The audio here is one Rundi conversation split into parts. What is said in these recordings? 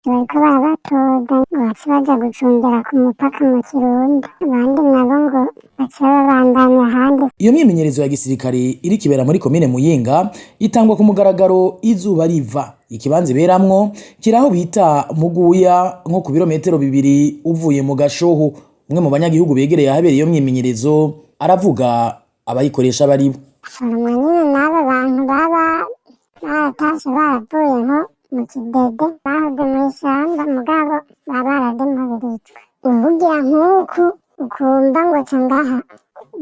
Bariko barabatoza ngo bace baja gucungera ku mupaka mu Kirundo, abandi nabo ngo bace babandanya ahandi. Iyo myimenyerezo ya gisirikare iriko ibera muri komine Muyinga itangwa ku mugaragaro izuba riva. Ikibanza iberamwo kiri aho bita Muguya, nko ku birometero 2 uvuye mu Gashoho. Umwe mu banyagihugu begereye ahabera iyo myimenyerezo aravuga abayikoresha baribo. Basoromwa nyene n'abo bantu baba baratashe, baravuye nko mu kidede, bahoze mw'ishamba, mugabo baba barademobirijwe. Uvugira nk'uku ukumva ngo ca ngaha,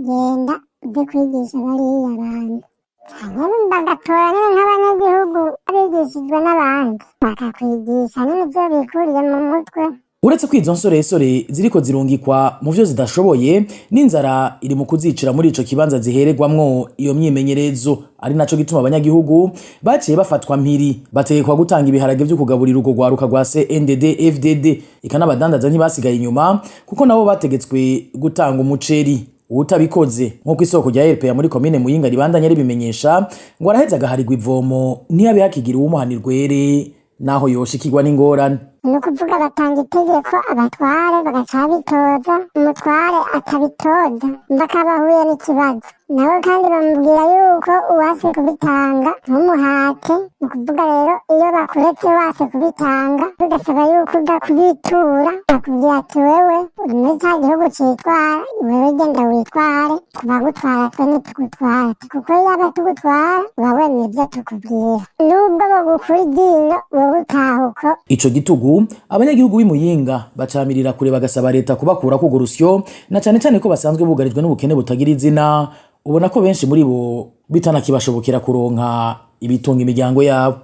genda uje kwigisha bariya bantu, canke bagatora nyene nk'abanyagihugu bigishijwe n'abandi, bakakwigisha nyene ivyo bikuriye mu mutwe. Uretse ko izo nsoresore ziriko zirungikwa mu vyo zidashoboye, n'inzara iri mu kuzicira muri ico kibanza zihererwamwo iyo myimenyerezo, ari naco gituma abanyagihugu baciye bafatwa mpiri, bategekwa gutanga ibiharage vyo kugaburira urwo rwaruka rwa CNDD FDD. Eka n'abadandaza ntibasigaye inyuma, kuko nabo bategetswe gutanga umuceri. Uwutabikoze, nk'uko isoko rya RPA muri komine Muyinga ribandanya ribimenyesha, ngo araheza agaharirwa ivomo, ntiyabe hakigira uwumuhanirwere naho yoshikirwa n'ingorane. Ni ukuvuga batanga itegeko, abatware bagaca babitoza. Umutware atabitoza mpaka ahuye n'ikibazo nawe, kandi bamubwira yuko uwase kubitanga ntumuhate. Ni ukuvuga rero iyo bakuretse wase kubitanga, bigasaba yuko uja kubitura, bakubwira ati: "Wewe uri muri ca gihugu citwara, wewe genda witware kubagutwara, twe ntitugutwara, kuko yaba tugutwara uba wemeye ivyo tukubwira, nubwo bogukura iryinyo, wewe utaha uko." Ico gitugu abanyagihugu b'i Muyinga bacamirira kure, bagasaba leta kubakura kurwo rusyo, na cane cane ko basanzwe bugarijwe n'ubukene butagira izina. Ubona ko benshi muri bo bitanakibashobokera kuronka ibitunga imiryango yabo.